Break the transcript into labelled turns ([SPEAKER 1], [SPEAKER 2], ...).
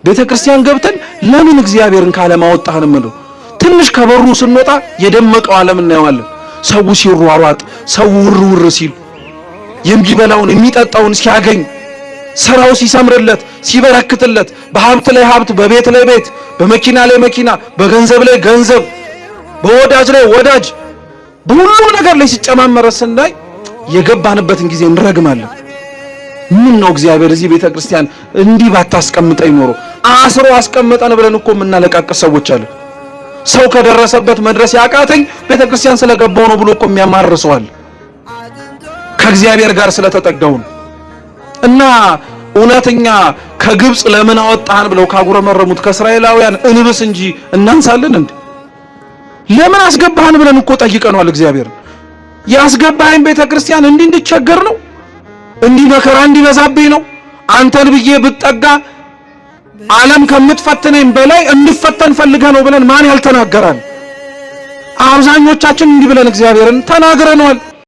[SPEAKER 1] ቤተ ክርስቲያን ገብተን ለምን እግዚአብሔርን ካለማወጣህን ምለው ትንሽ ከበሩ ስንወጣ የደመቀው ዓለም እናየዋለን። ሰው ሲሯሯጥ፣ ሰው ውር ውር ሲል፣ የሚበላውን የሚጠጣውን ሲያገኝ፣ ስራው ሲሰምርለት፣ ሲበረክትለት፣ በሀብት ላይ ሀብት፣ በቤት ላይ ቤት፣ በመኪና ላይ መኪና፣ በገንዘብ ላይ ገንዘብ፣ በወዳጅ ላይ ወዳጅ፣ በሁሉም ነገር ላይ ሲጨማመረ ስናይ የገባንበትን ጊዜ እንረግማለን። ምን ነው እግዚአብሔር እዚህ ቤተ ክርስቲያን እንዲህ ባታስቀምጠኝ ኖሮ አስሮ አስቀመጠን ብለን እኮ የምናለቃቅስ ሰዎች አለን። ሰው ከደረሰበት መድረስ ያቃተኝ ቤተ ክርስቲያን ስለገባው ነው ብሎ እኮ የሚያማርር ሰው አለ። ከእግዚአብሔር ጋር ስለተጠጋው ነው። እና እውነተኛ ከግብፅ ለምን አወጣህን ብለው ካጉረመረሙት ከእስራኤላውያን እንብስ እንጂ እናንሳለን እንዴ? ለምን አስገባህን ብለን እኮ ጠይቀነዋል እግዚአብሔርን። ያስገባህን ቤተ ክርስቲያን እንዲህ እንድቸገር ነው፣ እንዲህ መከራ እንዲበዛብኝ ነው፣ አንተን ብዬ ብጠጋ ዓለም ከምትፈትነኝ በላይ እንድፈተን ፈልገህ ነው ብለን ማን ያልተናገራል? አብዛኞቻችን እንዲህ ብለን እግዚአብሔርን ተናግረነዋል።